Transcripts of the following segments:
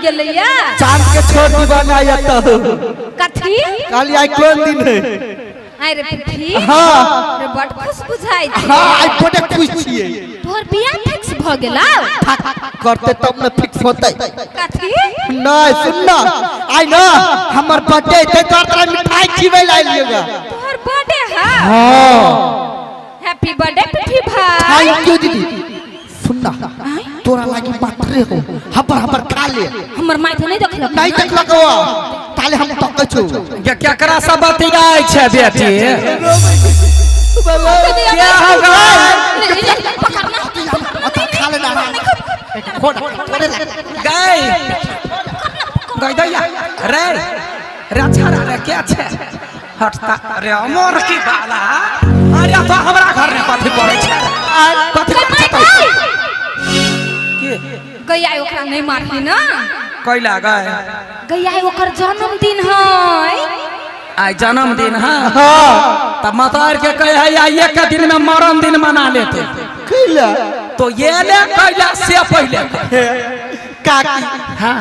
गेलैया। चांद के छोड़ दीवाना एतऽ। कथी? कहलियै आइ कोन दिन है? आइ रे पिफी। हाँ। रे बड खुश बुझाइ छै। हाँ, आइ बड्ड खुश छियै। तोहर बियाह फिक्स भऽ गेलौ? करते तब ने फिक्स होतै। कथी? नहीं सुन ना, आइ ना हमर बर्थडे है, तोरा तोरा मिठाई खिबै ला एलियै। तोहर बर्थडे है? हाँ। हैप्पी बर्थडे पिफी भाई। Thank you दीदी। सुन ना, तोरा लागी मात्रे हो, हबर हबर खा ले। हमर माय तऽ नहि देखलक। नहीं देखलक हो, ताले हम तकै छौ। गे केकरा से बतियाइ छै बेटी? क्या हो गए? पकड़ना। अतः खा लेना। थोड़े लग। गई गई दैया रे रे छाड़ा रे क्या छै हटता रे अमर की बाला। अरे तो हमरा घर में कथी पड़ै छै? कथी पड़ै छै? के गैया ओकरा नहि मारही ना। कैला गए? गैया ओकर जन्मदिन है। आइ जन्मदिन है? हाँ। तब मतार के कहे है आइ एक दिन में मरण दिन मना लेते। कैला? तो ये ले कैला से पहले। काकी। हाँ।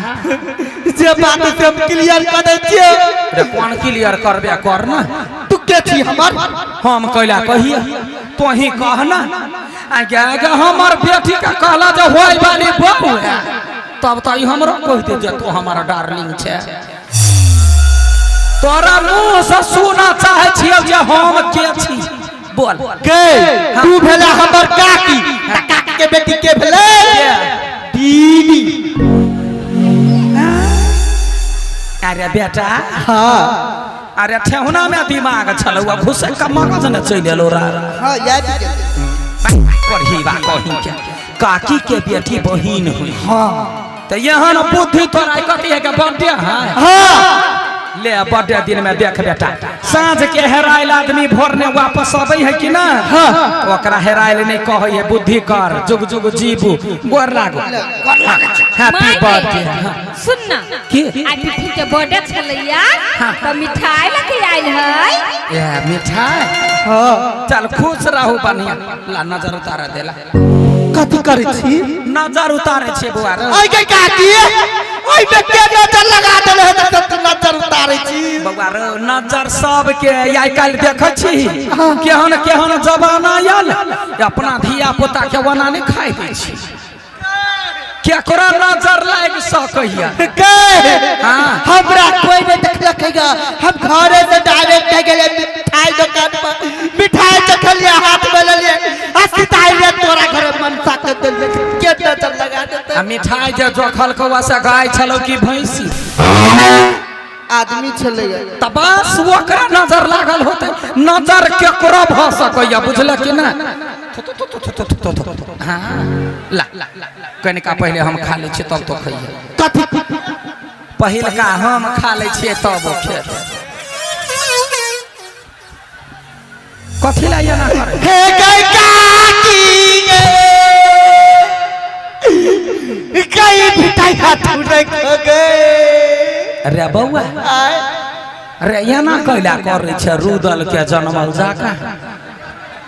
जे बात से हम क्लियर कर दै छियै। रे कोन क्लियर करबे कर ना? तू के छी हमर? हम कैला कहिए तो ही कह ना। आगे आगे हमर बेटी के कहला जे होय वाली बहू है, तब तो ई हमरो कह दे जे तू हमर डार्लिंग छे। तोरा मुंह से सुना चाहे छियौ जे हम के छी, बोल। के तू भेला हमर काकी, त काकी के बेटी के भेलै? दीदी। अरे बेटा। हाँ। अरे ठेहुना में दिमाग छलौ, घुसे के मगज ने चलि एलौ रा। हाँ, याद गेल। पढ़ी बा कहीं के काकी के बेटी बहिन हुई। हाँ। तो एहन बुद्धि तोरा कथी है के बर्थडे है? हाँ। ले बर्थडे दिन में देख बेटा, साँझ के हेरायल आदमी भोर ने वापस अबै है कि ना? हाँ। ओकरा हेरायल नहीं कहै है, बुद्धि कर, जुग जुग जीबू, गोर लागो। Happy birthday. सुन ना। की? आइ पिफी के बर्थडे छलैया तऽ मिठाई लके आयल है। ए मिठाई? हाँ। चल खुश रहू बढ़िया। ला नजर उतार देला। कथी करै छी? नजर उतारे छे बुआ रे। ओइ के काकी, ओइ में के नजर लगा देले है त तू नजर उतारै छी? बौआ रे नजर सबके आइ काल्हि देखै छी केहन केहन जमाना आयल, अपना धिया पुता के ओना नहि खाइ दै छी। केकरो नजर लागि सकैया? के? हाँ। हमरा कोई नहीं देखलक हैगा, हम घरे से डायरेक्ट गेले मिठाई दुकान पर, मिठाई चखलिए, हाथ में लेलिए, आ सीधा आइले तोरा घरे मनसा के देले, के नजर लगा देते? आ मिठाई जे जोखल कौआ से गाय छलौ कि भैंसी? आदमी छलै। त बस ओकरा नजर लागल होतै। नजर केकरो भऽ सकैया, बुझल कि ना? हाँ ला कनिका पहिले हम खा लै छियै तब तो खइहे। कथी? पहिलका हम खा लै छियै तब ओ खेतै। कथी ला एना करै? हे गई काकी गे, गई मिठाई हाथ उठै गे। रे बौआ रे एना कैला करै छै रुदल के जनमल जाका?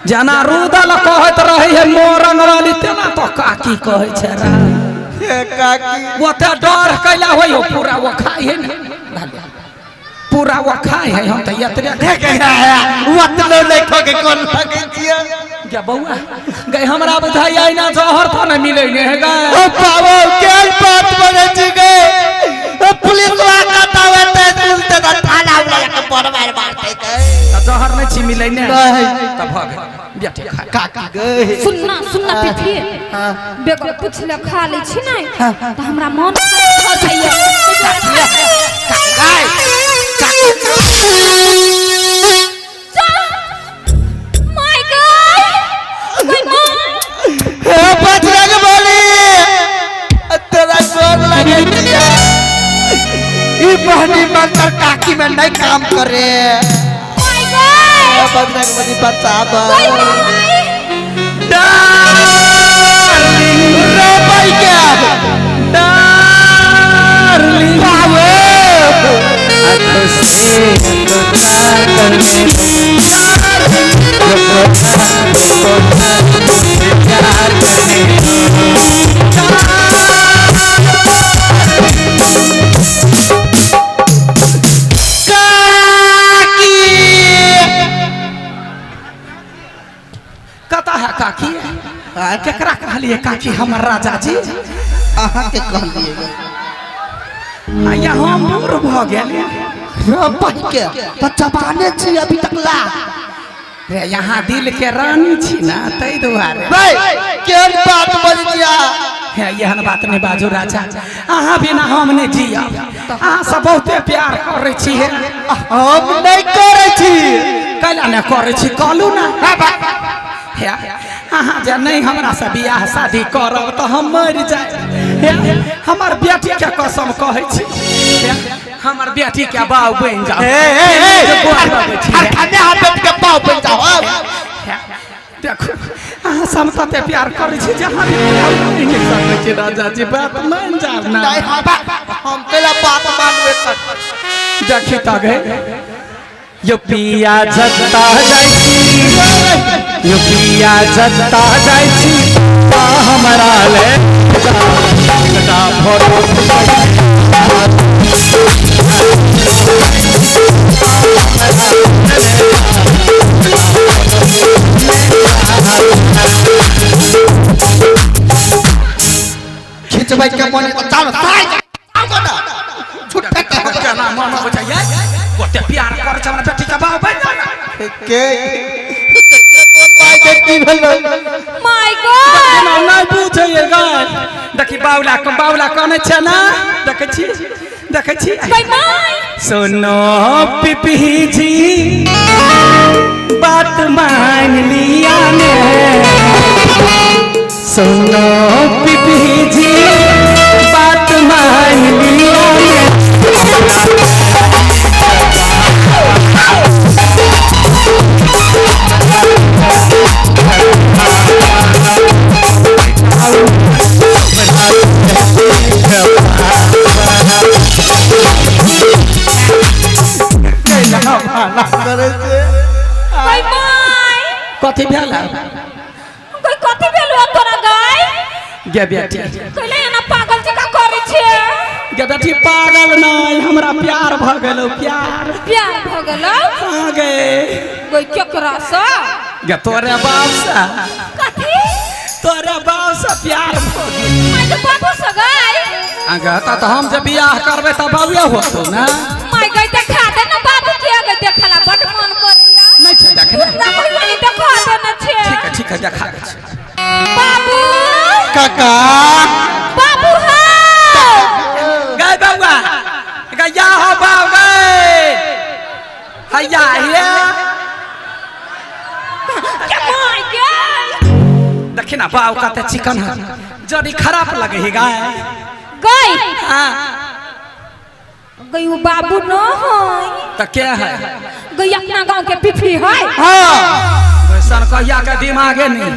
जेना रुदल कहैत रहै है मोरंग वाली, तेना तो काकी कहै छै रे। हे काकी ओते डर कैला होइ हो? पूरा वो खाइ है ने, पूरा वो खाइ है, हम तऽ एतबे। हे गई ओतनो नहि खो के कोन लगै छियै? गे बौआ गई हमरा बुझाइ ना जहर तो ने मिलै ने है गे। ओ बाबा के बात बोले छी गे, ओ पुलिस वाला कटावे ते सुनते त थाना उड़ा के बड़ मार मारते गे। तऽ जहर नहि छी मिलै ने? नहीं। तऽ भऽ गेल बेटे खा। काकी गे। सुनना सुनना पिफी, बेगर पुछले खा लै छी नै तऽ हमरा मन भऽ जाइया। My God, my माँ। हे बजरंग बली, तोरा गोर लगे छियै। ई बहनी मंत्र काकी में नहीं काम करे। My God, Bajrang Bali बचाब। My my. रे भाई के डार्लिंग बाबू। प्यार करने। काकी केकरा कहलिए काकी हमर राजा जी? अहाँ के कहलिए। आया हम बूढ़ भ गेलिए। रे बहिके त जवाने छी अभी तक ला। रे यहाँ दिल के रानी छी ना तै दुआरे। रे केहन बात बजलिया? हे एहन बात नहीं बाजू राजा, अहाँ बिना हम नहीं जियब। अहाँ सब बहुते प्यार करै छी। हे हम नहीं करै छी। कैला नहीं करै छी कहलू ना। हे अहाँ जे नहीं हमरा से बियाह शादी करब तो हम मरि जाए। हे हमर बेटी के कसम कहै छी, हे हमर बेटी के बाऊ बनि जाओ। ए ए ए कारखाने हम बेटी के बाऊ बनि जाओ। देखो अहाँ सब तते प्यार करै छी जहाँ भी नहीं सकै छी राजा जी, बात मान जाओ ना। नहीं हम कैला बात मानबे कर। देखी त गे यो पिया जत्ता जाइ छी, यो पिया जत्ता जाइ छी ता हमरा ले एकटा भरो। खिंचबै के मन चल साइ जाओ ना झूठा केना मन होइ छै ये गोटे प्यार कर छै हमरा बेटी के बाप बनि जाओ ना। के के की भेलै? My God केना नहि बुझैए गाय। देखी बाउला को बाउला कनै छै ना, देखै छी देखै छी। गई my सुनो पिपही जी बात मान लिया ने, सुनो पिपही जी बात मान लिया ने। करै छै गई my कथी भेल? गई कथी भेल तोरा गाय? गे बेटी कैला एना पागल जकाँ करै छै? गे बेटी पागल नहीं, हमरा प्यार भ गेलौ। प्यार प्यार भ गेलौ? हाँ गे। गई केकरा से? गे तोरे बाप से। कथी? तोरे बाप से प्यार भ गेल। My के बाबू से गाय? अगे त हम जे बियाह करबै त बाबुए होतौ ना। My गई देखा दे ना बाबू के, गई देखला बड मन करैया। नहीं छै देखने? ना कहियो नहीं देखा दे ना छै। ठीक है ठीक है देखा दे छी। बाबू काका बाबू हो गए बउआ गैया हो बाबू गए हैया हे के my गे। देखी ना बाबू कते चिकन है, जड़ी खराब लगे ही गाय गई। हां गई वो बाबू न है त के है? गई अपना गांव के पिफी है। हां वैसन कहिया के दिमागे नहीं।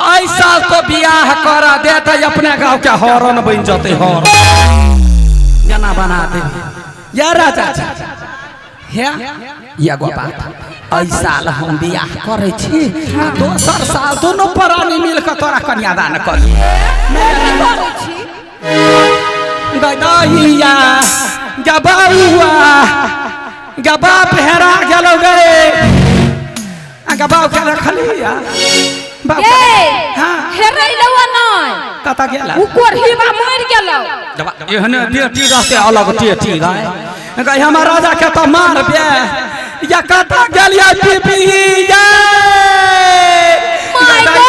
ऐसा तो बियाह करा देते अपने गांव के हॉर्न बन जाते, हॉर्न जना बना दे या राजा जी। हे एगो बात, ऐ साल हम बियाह करै छी आ दोसर साल दोनों प्राणी मिल के तोरा कन्यादान करी। करै छी गदैया गबौआ गबाप हेरा गेलौ गे। आ गबाव के रखलिया बाप। हां हेरैलौ नै कत गेला? उ कोढ़ीबा मरि गेलौ। एहने बेटी रहते अलग टेटी गाय गई हमर राजा के तो मार बे या कत गेलिया पीपी ये my गई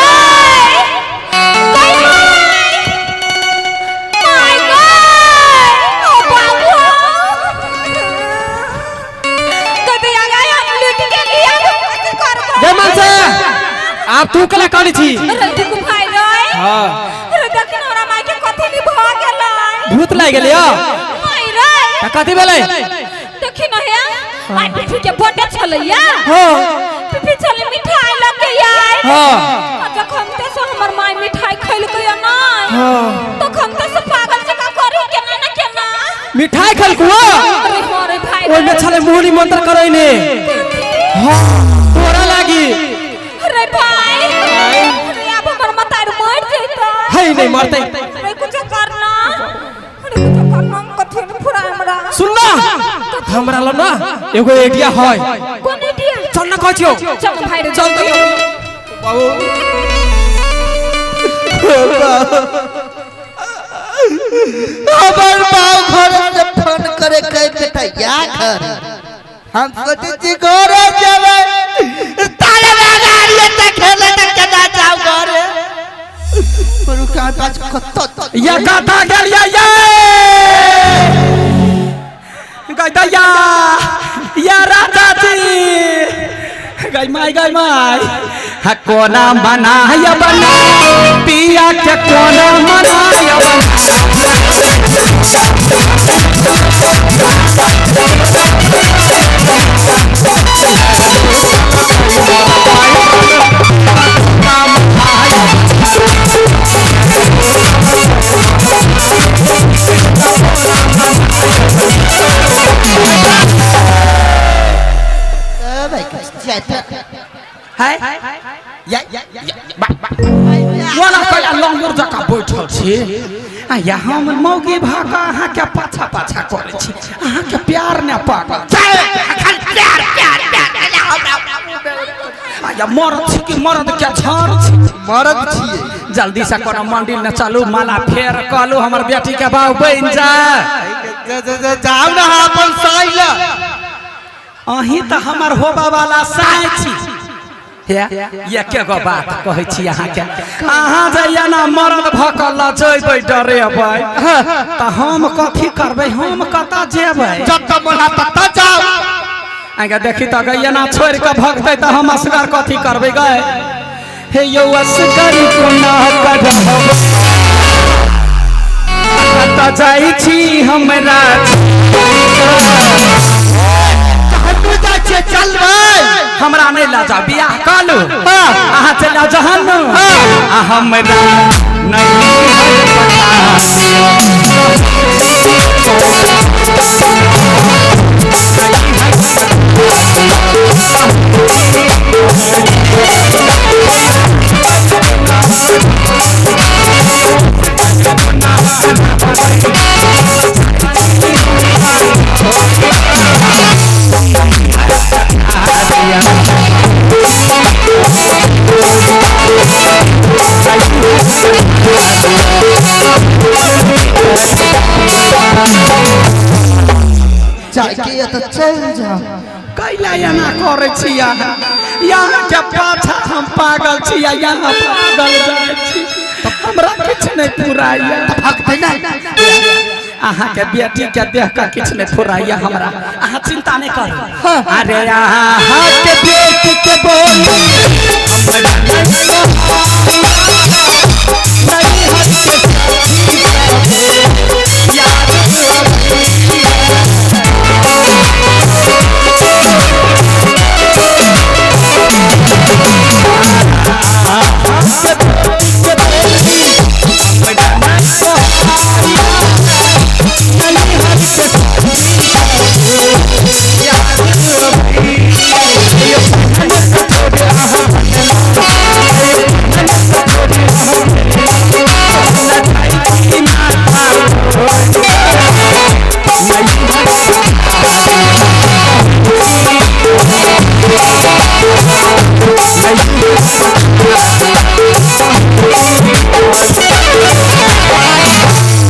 गई my गई ओ बाबू कते आगा हम लूट के लिया कथी करबो? गे मनसे आप तू कला कानी छी? रे टिकू भाई रे। हां रे देखी न हमरा माई के कथी नि भ गेलै? भूत लागि गेलै यो। माई रे त कथी भेलै? देखी न हे आई पिफी के बर्थडे छलैया। हां पिफी छलै मिठाई ल के आइ। हां जखन ते से हमर माई मिठाई खैलकै नै हां तखन ते से पागल जकाँ करी केना न केना मिठाई खैलकौ। अरे हां रे भाई ओइमे छलै मोहनी मंत्र करैने। हां तोरा लागी रे भाई। अरे अब हमर मतार मर जैतै। है नहीं मरतै। रे कुछ करना, अरे कुछ करना, कथी न फुरा हमरा। सुन ना हमरा ल ना एगो आइडिया है। कोन आइडिया? चल ना कहै छियौ। चल भाई रे चल। बाबू हमर बाप घर से फोन करे कहे बेटा या घर हम सोचे छी घरे जेबै ताले लगा लिए त खेले त केना जाऊ घरे पर का पास कत या कथा गेल या ये गई दैया या राजा जी गई माई गई माई हा कोना मनाय बना पिया के कोना मनाय बना भाई जाता है या या वाला कया लंगूर जकाँ बैठल छी आ या हम मौगी भऽ कऽ अहाँके पाछा पाछा करै छी अहाँके प्यार ने पागल प्यार प्यार प्यार आ या मरद छी कि मरद के छर छी मरद छियै जल्दी से कोनो मंदिर ने चलू माला फेर कहलू हमर बेटी के बाऊ बनि जाए जाऊ ना अपन साइल अहीं तऽ हमर होबा वाला साय छी एके गो बात कहै छी अहाँके अहाँ जे एना मरद भऽ कऽ लऽ जेबै डरेबै तऽ हम कथी करबै हम कतऽ जेबै जत मन तत जाऊ आगे देखी तऽ गै एना छोड़ि कऽ भगतै तऽ हम असगर कथी करबै गै हे यौ असगर कोना करब कतऽ जाइ छी हमरा हमू जाइ छियै चल भाई हमरा नहि लऽ जाउ बियाह कऽ लू अहाँ चलि जाउ जहन आ हमरा नहीं पता जाके या तऽ चलि जाऊ कैला एना करै छी अहाँ यहाँके पाछा हम पागल छी आ यहाँ पागल जाइ छी हमरा किछु नहि फुराइया भगतै नहि अहाँके बेटी के देख कऽ किछु नहि फुराइया हमरा अहाँ चिंता नहि करू अरे अहाँके बेटी के बोली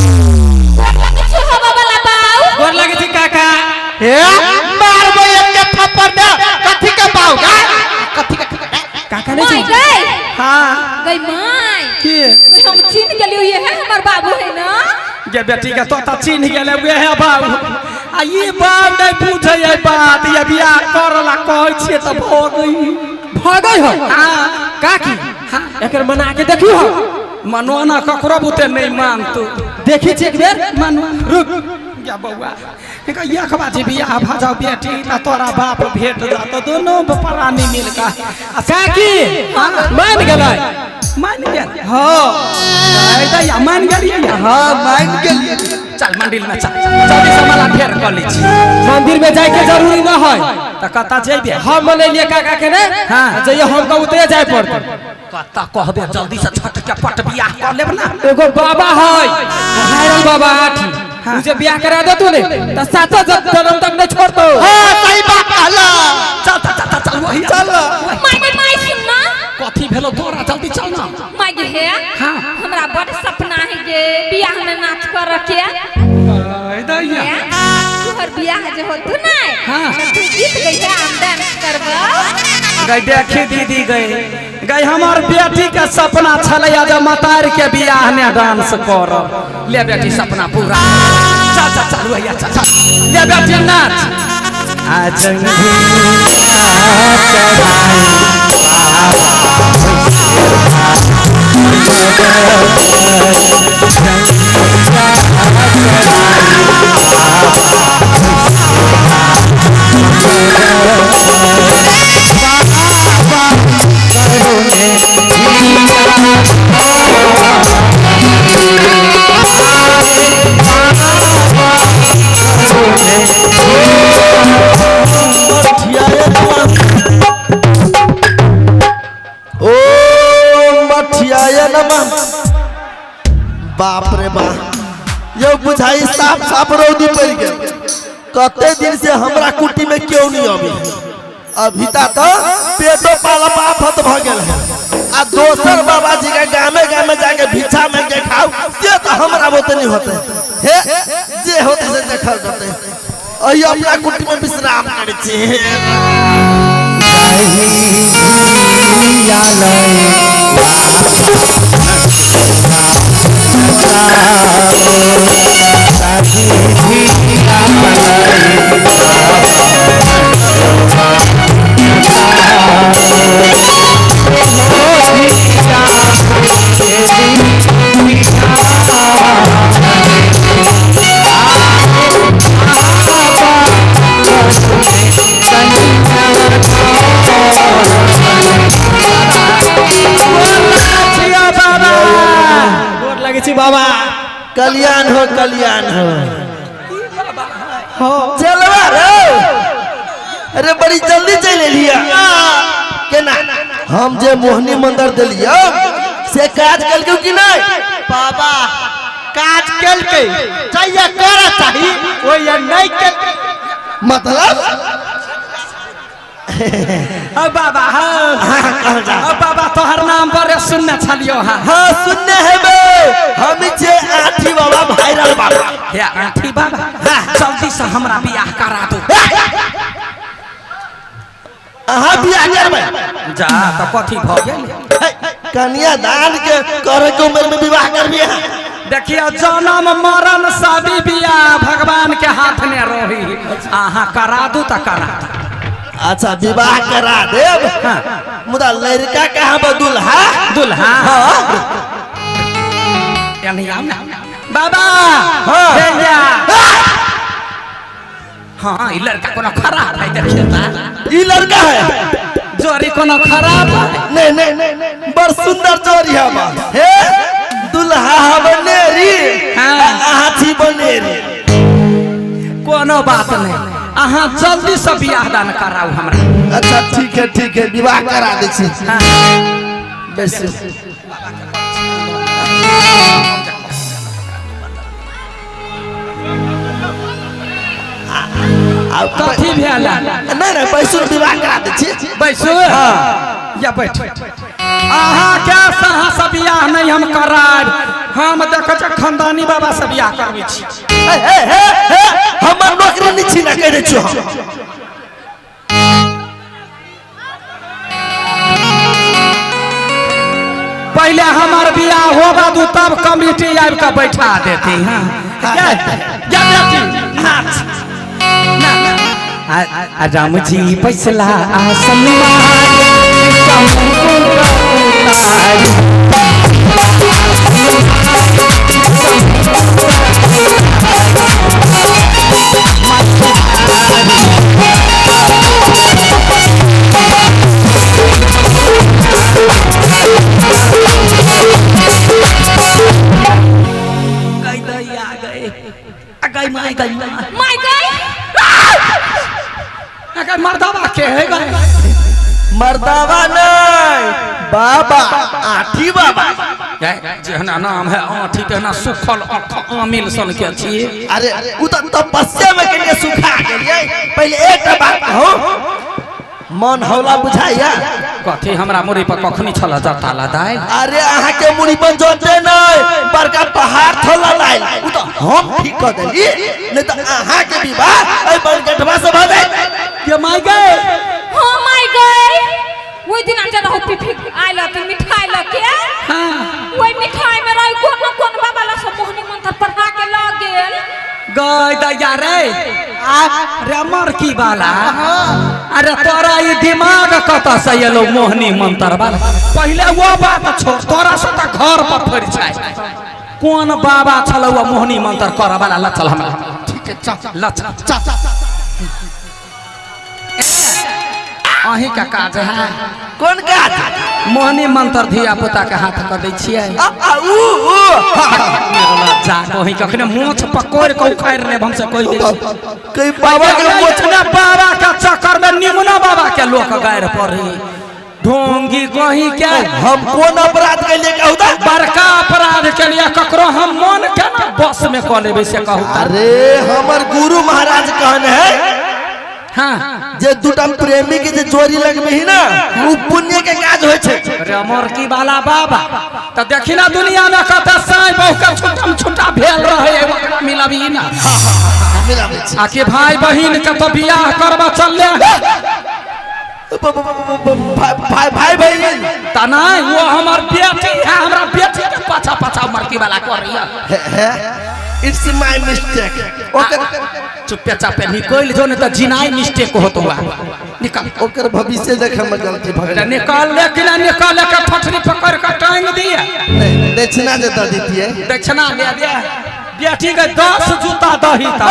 किछु होबऽ वाला बाऊ गोर लागै छी काका हे मारबो एक थप्पड़ ने कथी के पाऊ गा कथी के काका नहीं माय छी गई हाँ गई माय की हम चिन्ह गेलियो ये है हमर बाबू है ना गे बेटी के तोता चिन्ह गेलै उहे बाबू आ ई बाप नहि बुझै है बात ये बियाह करला कहै छियै तऽ भगै भगै हो हाँ काकी एकर मना के देखियो हो मनोना ककरो बुते नहि मानतौ देखी छी एक बेर मनवा रुक या बौआ एक बाजी बियाह भऽ जाउ बेटी तऽ तोरा बाप भेट जातो दोनों प्राणी मिल कऽ आ काकी मान गेलै मान गेल हाँ दैया मान गेलियै हाँ मान गेलियै चल मंदिर में चल जल्दी से माला फेर कऽ लै छी मंदिर में जाए के जरूरी न है तऽ कतऽ जेबै हम मनेलिए काका के ने हाँ। जइए हमका उतरे जाए पड़ते कतऽ कहबे जल्दी से छट के पट बियाह कऽ लेब ना एगो बाबा है हायरल बाबा आठी मुझे बियाह करा दे तू ने त सातो जन्म तक नहीं छोड़तो हाँ सही बात कहला चल चल चल चल वही चल माय गे माय सुन ना कथी भेलो तोरा जल्दी चल ना माय गे हे हाँ। हमरा बियाह में नाच कर के। दैया तोहर बियाह जे होतु नै हाँ। तू गीत गइहा, हम डांस करबो। गई देखी दीदी गई गई हमार बेटी के सपना छलैया जे मतार के बियाह में डांस करब। ले बेटी सपना पूरा, चल चल चल भैया चल चल, ले बेटी नाच। आज ओ मठिया नमः। बाप रे बाप, यो बुझाई साफ साफ रौदी पड़ गेल। कते दिन से हमरा कुटी में क्यों नहीं अभी अभी तो पेटो पाला आफत भ गेल है। आ दोसर बाबा जी के गामे गामे जाके भिक्षा मांग के खाओ से तो हमरा बोते नहीं होते हे, जे होते से देखल जते। अही अपना कुटी में विश्राम करै छी। गोर लगै छी बाबा। कल्याण हो, कल्याण हो। चलवा रे, अरे बड़ी जल्दी चल एलिया केना। हम जे मोहनी मंदिर दिलियो से काज कलकै कि नहीं? बाबा काज केलकै, चाहिए करा चाही ओया नहीं केलकै। मतलब अब बाबा हाँ, अब बाबा तोहर नाम पर सुनने छलियो। हाँ हाँ सुनने हेबे, हम जे आठी बाबा वायरल बाबा। हे आठी बाबा, जल्दी से हमरा बियाह करा दो। अहाँ बियाह करबै? जा त कथी भ गेल? कन्या दान के करे के उम्र में विवाह करबी अहाँ? देखियो जन्म मरण शादी बियाह भगवान के हाथ में रही, अहाँ करा दू त करा दू। अच्छा विवाह करा देब, मुदा लड़का कहाँ बा? दुल्हा। दुल्हा हाँ यानी आम ना बाबा। हाँ। भैया हाँ, ई लड़का कोनो खराब है? देखिए ता ई लड़का है जोड़ी कोनो खराब है? नहीं नहीं, बड़ सुंदर जोड़ी है बा। हे दुल्हा बनेरी हाँ। हाथी बनेरी। कोनो बात नहीं, अहाँ जल्दी से बियाह दान कराऊ हमरा। अच्छा ठीक है ठीक है, विवाह करा दै छी। हाँ। बेसी कथी भेल? नहीं नहीं, बैसू विवाह करा दै छी। बैसू। हाँ या बैठ। अहाँ के अहाँ से बियाह नहीं हम कराब, हम देखै छी खानदानी बाबा से बियाह करबै छी। हे हे हे, हमर नौकरी नहीं छी ना कह दै छी हम। पहले हमार बियाह होगा दू तब कमिटी आबि के बैठा देती। हाँ जा बेटी नाच ना। राम जी बैसला आसन गई माई गई माय गई अगर मर्दावा के है गए? मर्दावा नहीं बाबा, आठी बाबा। जेहना नाम है आठी तेहना सुखल आमिल सन के छी। अरे उ त तपस्या में के लिए सुखा गेलियै। पहले एक बात कहो, मन हौला बुझाइया? कथी हमरा मुड़ी पर कखनी छल जता लदाइल? अरे अहाँ के मुड़ी पर जते नहीं, बड़का पहाड़ थला लाइल, उ तो हम ठीक कर देली, नहीं तो अहाँ के विवाह एहि बनकटवा से भ जाइत। के माय गए? हाँ माय गए, ओहि दिन जे रहू पिफी आयल त मिठाई ल के, ओहि मिठाई में रही कोन न कोन बाबा ला सब मोहनी मंत्र पढ़ा के ल गेल। गई दैया रे, रे मरकी वाला, अरे तोरा ई दिमाग कतऽ से एलो मोहनी मंत्र वाला? पहिले वो बात छोड़, तोरा से तऽ घर पर फरि छै। कोन बाबा छल वो मोहनी मंत्र करऽ वाला? लचल हमरा, ठीक है, चल लचल चल। अहीं का काज है? कोन काज? मोहनी मंत्र धिया पुता के हाथ कर दै छियै। आ उ उ लज्जा कहीं कखने मोछ पकड़ के उखाड़ लेब हमसे कोई दे। कई बाबा के मोछ ना, बाबा के चक्कर में निमुना बाबा के लोक गायर पड़ी ढोंगी कहीं के। हम कोन अपराध के लिए कहू त? बड़का अपराध के लिए ककरो हम मन के ना बस में कऽ लेबै से कहू त। अरे हमर गुरु महाराज कहने है हाँ, जे दूटा प्रेमी के जे जोड़ी लगबही ना, उ पुण्य के काज होय छै। रे मोरकी वाला बाबा त देखी ना दुनिया में कत साई बहु के छुटम छुटा भेल रहे, ओकरा मिलबी ना। मिलाबै छी। आ कि भाई बहिन के तो बियाह करबा चलले। भाई भाई बहिन त नहीं, वो हमर बेटी है, हमरा बेटी के पाछा पाछा मरकी वाला कर रही है। It's my mistake. ओकर चुप्पे चापे निकल जो, नहीं तो जिनाई मिस्टेक होतो हुआ। निकल। ओकर भविष्य देखे में गलती भ गेल। निकाल ले कि ना निकाल के फटरी पकड़ के टांग दिया। नहीं, दक्षिणा जे द दितियै। दक्षिणा ले दे बेटी के 10 जूता दही ता।